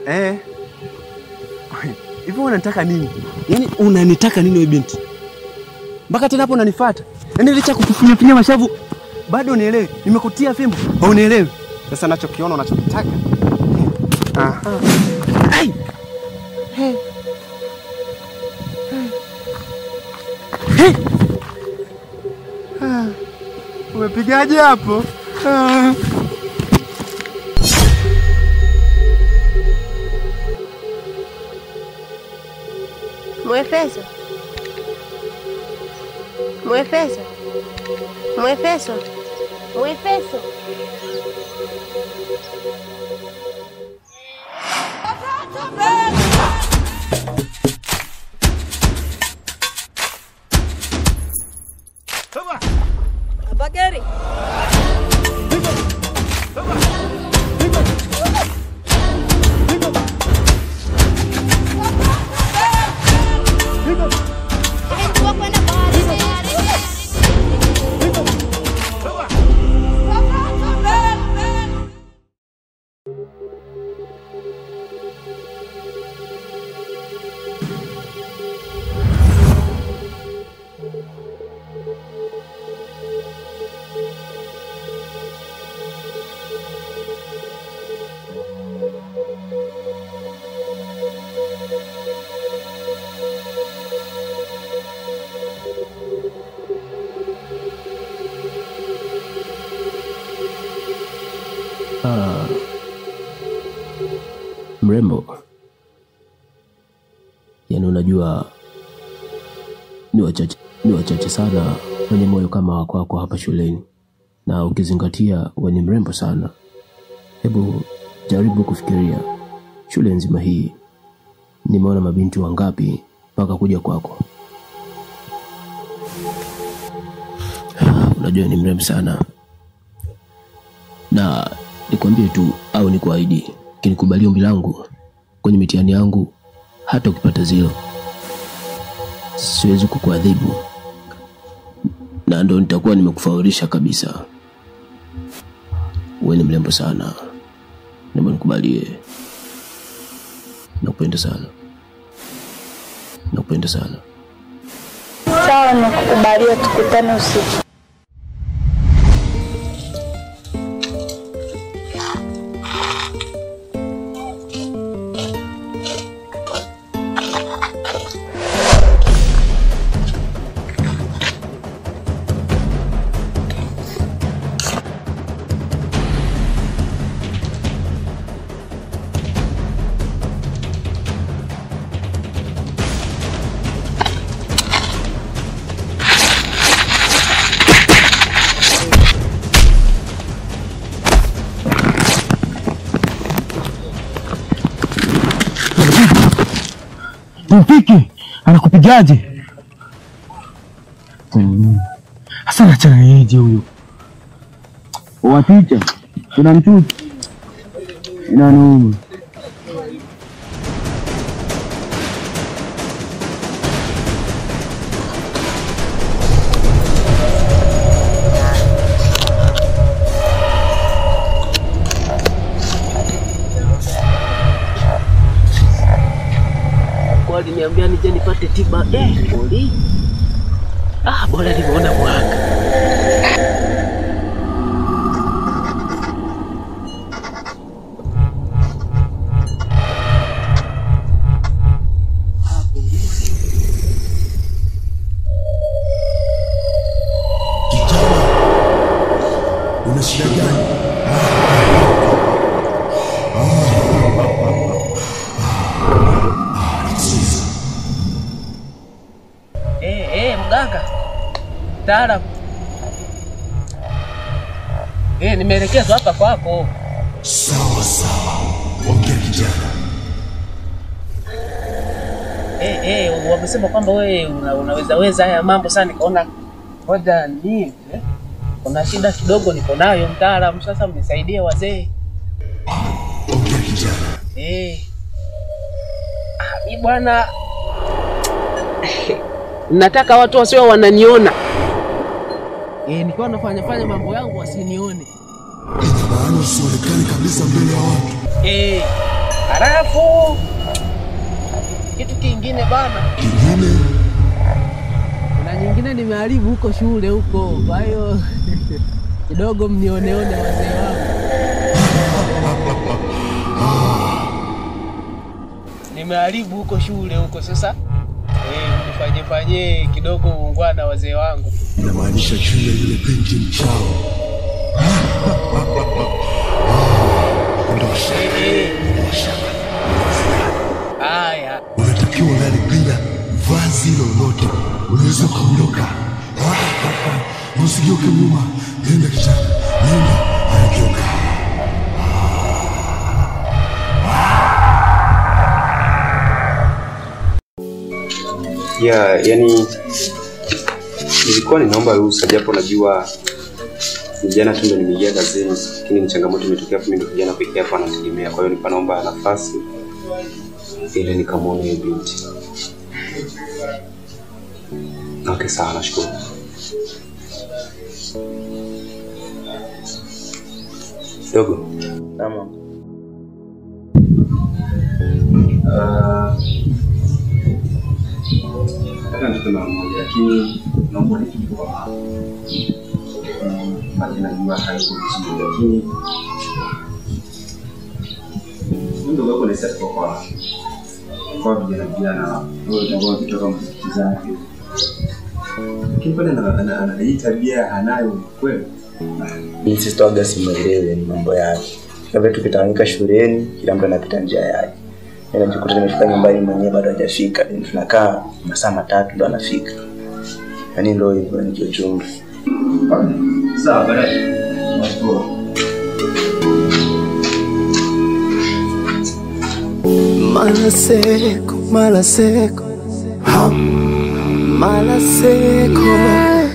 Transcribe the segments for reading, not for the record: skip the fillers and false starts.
Eh. Hivi unanitaka nini? Yaani unanitaka nini wewe binti? Mpaka tena hapo unanifuata. Yaani licha kukufinya finya mashavu bado unielewi. Nimekutia fimbo, haunielewi. Sasa nachokiona unachokitaka. Aha. Ai. Hey. Hey. Ah. Umepigaje hapo? Ah. Mwefeso. Mwefeso. Mwefeso. Mwefeso. Bagari. Mrembo, yaani unajua ni wachache sana wenye moyo kama wako wako hapa shuleni, na ukizingatia wewe ni mrembo sana. Hebu jaribu kufikiria, shule nzima hii nimeona mabinti wangapi mpaka kuja kwako. Unajua ni mrembo sana, na nikwambie tu au nikuahidi, kinikubalia ombi langu kwenye mitihani yangu, hata ukipata zero siwezi kukuadhibu, na ndo nitakuwa nimekufaulisha kabisa. Wewe ni mrembo sana, naomba nikubalie. Nakupenda sana, nakupenda sana. Sawa, nakukubalia, tukutane usiku. Mpiki anakupigaje? Hasa nachana yeje huyo. Wapicha kuna mtu inanuma. Aliniambia nije nipate tiba. Poli. Ah, bora nimeona mwanga. Kijana, una shida gani? Mganga mtaalamu, nimeelekezwa hapa kwako. Sawa sawa, ongea kijana. Wamesema kwamba wewe unaweza weza haya mambo sana, nikaona ngoja ni kuna shida kidogo niko nayo mtaalamu, sasa mnisaidie wazee. Ongea kijana. Mimi bwana nataka watu wasio wananiona. Nikiwa nafanya fanya mambo yangu wasinione. Ina maana usionekane kabisa mbele ya watu. Halafu kitu kingine bana. Kingine? Kuna nyingine nimeharibu huko shule huko. Kwa hiyo kidogo mnioneone wazee wangu. Nimeharibu huko shule huko sasa. Nifanye fanye kidogo uungwana wazee wangu. Inamaanisha juu ya yule binti mchao. Ondoa shaka. Ondoa shaka. Haya. Unatakiwa ulale bila vazi lolote. Unaweza kuondoka. Usigeuke nyuma. Nenda kijana. Nenda. Haya, geuka. Ya, yani nilikuwa ninaomba ruhusa japo najua vijana tu ndio nimeingia kazini, lakini ni changamoto imetokea hapo, mimi ndio kijana pekee hapa anategemea. Kwa hiyo nilikuwa naomba nafasi ili nikamwone yule binti. Okay, sawa, nashukuru. Dogo. Naam. Nataka nitoke mara moja, lakini naomba unijibu kwa mama. Maana najua hayuko vizuri, lakini ndio wako na sasa kwa vijana vijana wao ambao wakitoka muziki zake. Lakini pale ana hii tabia anayo kweli. Mimi sitoaga simuelewe ni mambo yake. Kama tukitawanyika shuleni, kila mtu anapita njia yake. Najikuta nimefika nyumbani mwenyewe bado hajafika. Tunakaa masaa matatu ndo anafika. Yaani ndio hivyo ni kiujumla. Sawa, baadaye. Nashukuru. Malaseko, malaseko, ham, malaseko,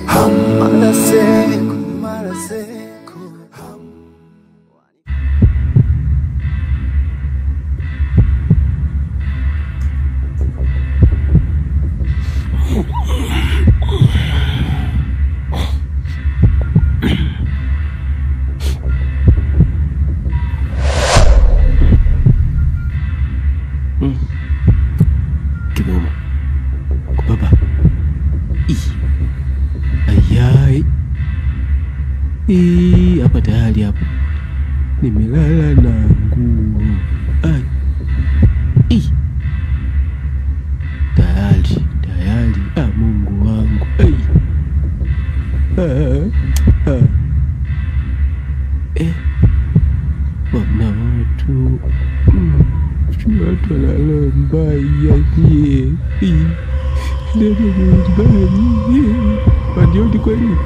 ham, malaseko, malaseko, ham. Kiboma. Kubaba. Ayai. Hapa tayari hapa. Nimelala na nguo. Ai. Tayari, tayari. Ah, Mungu wangu. Ai. Bwana watu. Watu wanalala mbaya nyie. Ndio mbaya nyie. Wanioni kweli?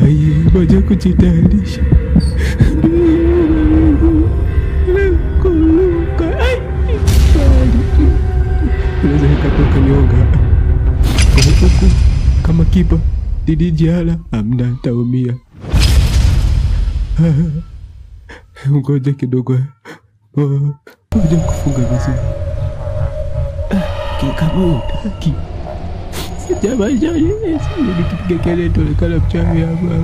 Aye, ngoja kujitayarisha. Kuluka. Ai. Unaweza nikatoka nyonga. Huku kama kipa didijiala amna taumia. Ngoja kidogo. Ngoja kufunga vizuri. Kama utaki. Jamani, nikipiga kelele tuonekana mchawi hapa.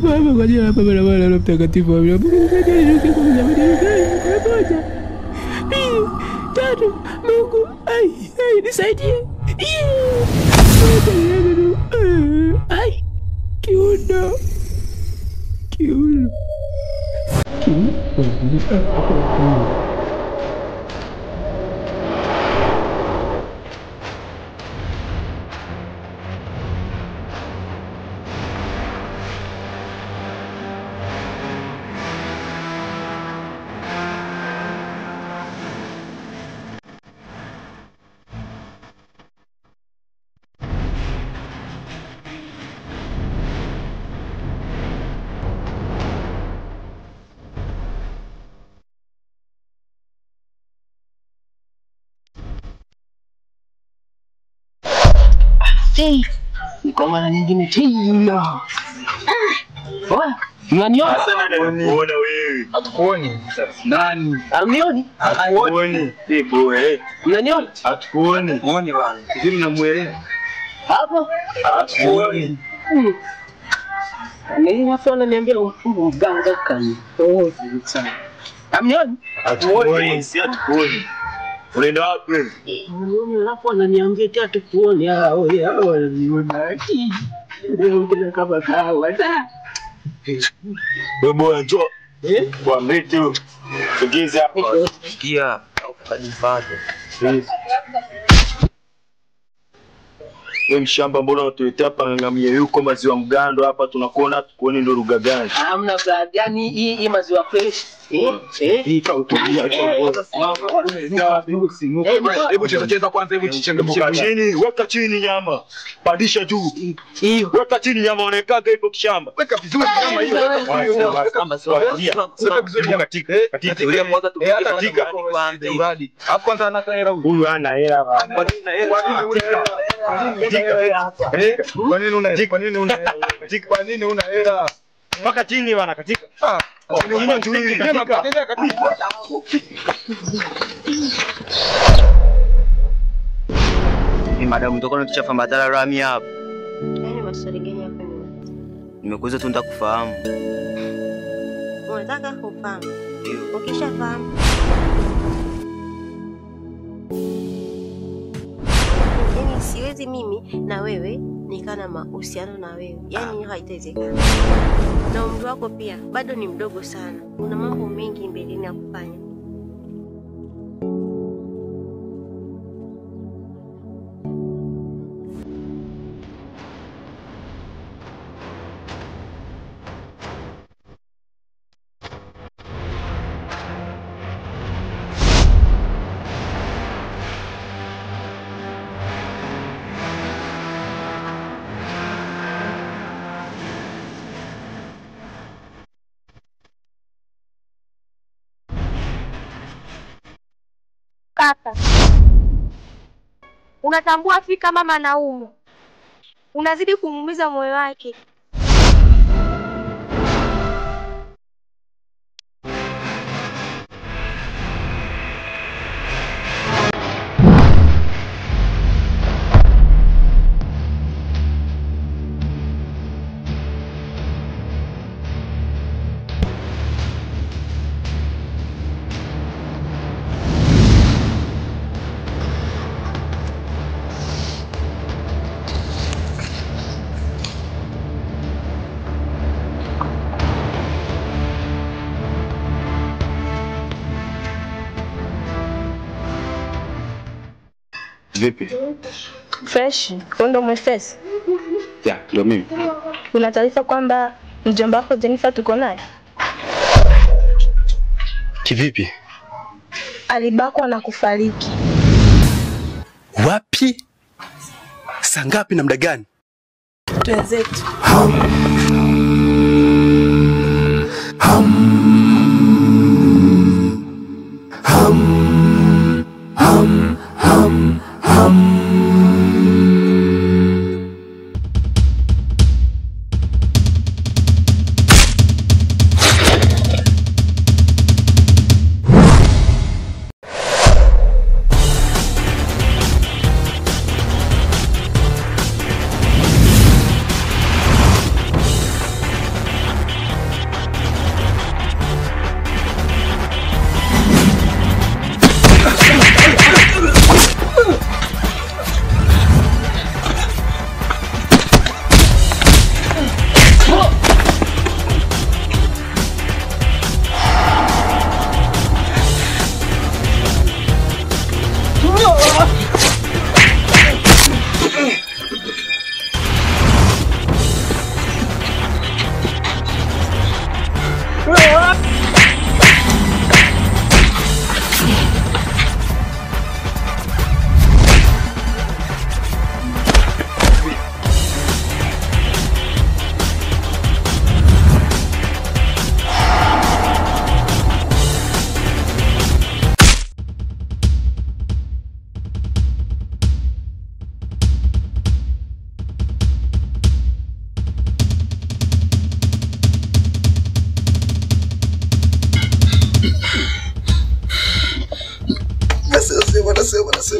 Baba, kwa jina la Baba na Mwana na Roho Mtakatifu. Amina. Moja, mbili, tatu. Mungu, ai, ai, nisaidie. Ai, kiuno. Kiuno. Kiuno. Kwa mara nyingine tena. Mnaniona? Unaona wewe. Hatukuoni. Nani? Hamnioni? Hatukuoni. Ipo eh. Mnaniona? Hatukuoni. Muone bwana. Hivi mnamuelewa? Hapo? Hatukuoni. Ni hapo ananiambia mganga kani. Oh, sana. Amnioni? Hatuoni, si hatukuoni. Unaenda wapi wewe? Mimi alafu ananiambia eti hatukuoni. Ah, wewe wananiona. Ndio kama kawa. Wewe bwana njoo. Eh? Kwa mlete huyo. Sogeza hapa. Sikia, ukajifanye. Wewe mshamba, mbona unatuletea hapa ngamia yuko maziwa mgando hapa tunakuona tukuone ndio lugha gani? Hamna brother, yani hii maziwa fresh. Eh? Hebu cheza cheza kwanza, hebu chichangamka chini, weka chini nyama. Pandisha juu. Weka chini nyama, onekana ipo kishamba. Weka vizuri nyama hiyo. Weka vizuri nyama katika. Katika. Katika. Hapo kwanza ana hela huyu. Huyu ana hela bana. Kwa nini hela? Kwa nini una hela? Kwa nini una hela? Kwa nini una hela? Mpaka chini bana katika. Ah. Ni madam tokona tuchafa madhara rami hapa. Yaani maswali gani hapa ni? Nimekuuliza tu nataka kufahamu. Unataka kufahamu? Ukishafahamu. Yaani siwezi mimi na wewe nikana mahusiano na wewe. Yaani haitawezekana. Na umri wako pia bado ni mdogo sana. Una mambo mengi mbeleni ya kufanya. Kaka, unatambua fika mama anaumwa, unazidi kumuumiza moyo wake. Vipi? Fresh, ndo mwefesi? Ya, ndo mimi. Una taarifa kwamba mjomba wako Jennifer tuko naye? Kivipi? Alibakwa na kufariki. Wapi? Saa ngapi na muda gani? Twenzetu.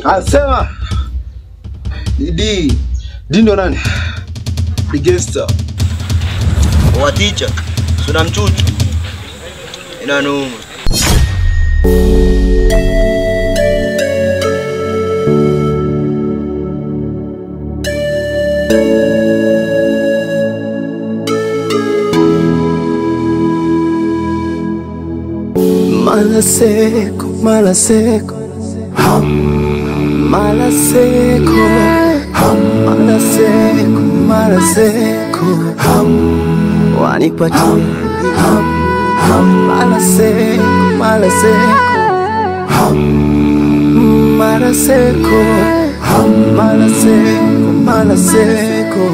Asema Didi. Didi ndo nani? The gangster. Wa teacher, suna mchuchu. Ina noma. Malaseko, malaseko, hum, malaseko, hum, malaseko, malaseko, hum, wanipatie, hum, hum, malaseko, malaseko, hum, malaseko, hum, malaseko, malaseko.